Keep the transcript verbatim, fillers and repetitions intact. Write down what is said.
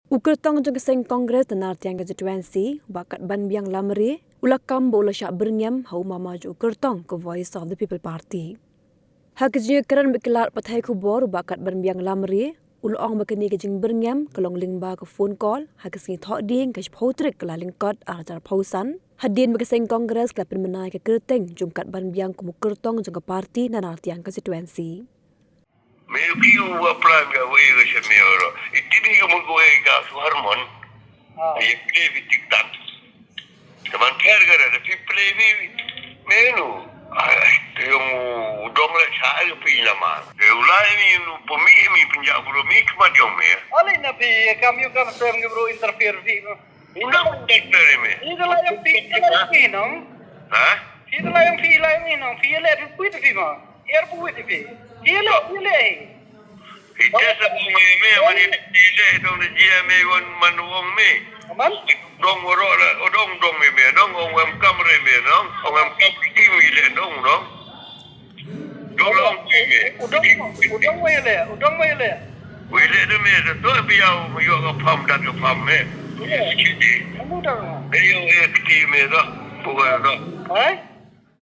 U kyrtong jong ka seng Congress na Nartiang Constituency, Bah Katbanbiang Lamare, u la kam ba u la shah byrngem ha u mama jong u kyrtong ka Voice of the People Party. Ha ka jingïakren bad ki lad pathai khubor, u Bah Katbanbiang Lamare u la ong ba kane ka jingbyrngem ka long lyngba ka phone call ha ka sngi Thohdieng, ka shiphew tarik Kyllalyngkot, arhajar arphew san, hadien ba ka seng Congress ka la pynmynai ka kyrteng jong u Katbanbiang kum u kyrtong jong ka party na Nartiang Constituency. Me ki u apply me ka wei ka sha me oro. Iti bi ka mut ka wei ka su harmon. Ah. Ye play bi tik tak. Teman pher ka da phi play bi. Me nu. Ai, te yong u dong la cha ka phi na ma. Te u lai mi nu po mi mi pinja bro mi kma diong me. Oli na phi kam yu kam sem ki bro interfere phi. Undang undang dari me. Ito la yang phi, ito la yang phi nong. Ha? Ito la yang phi, la yang nong. Phi le phi phi phi ma. Yer phi phi phi. Phi le, phi le. Ite sa me me mani phi le dong de jia me wan man wong me. Man? Dong woro la, dong dong me me, dong ong em kam re me, dong ong em kam ki me le dong dong. Dong long wi me. U dong, u dong wi le, u dong wi le. Wi le de me de to bi yau me yo ka pam dat ka pam me. Wi le. Kiti. Mu dong. De yo e kiti me do. Bu ga do. Hai?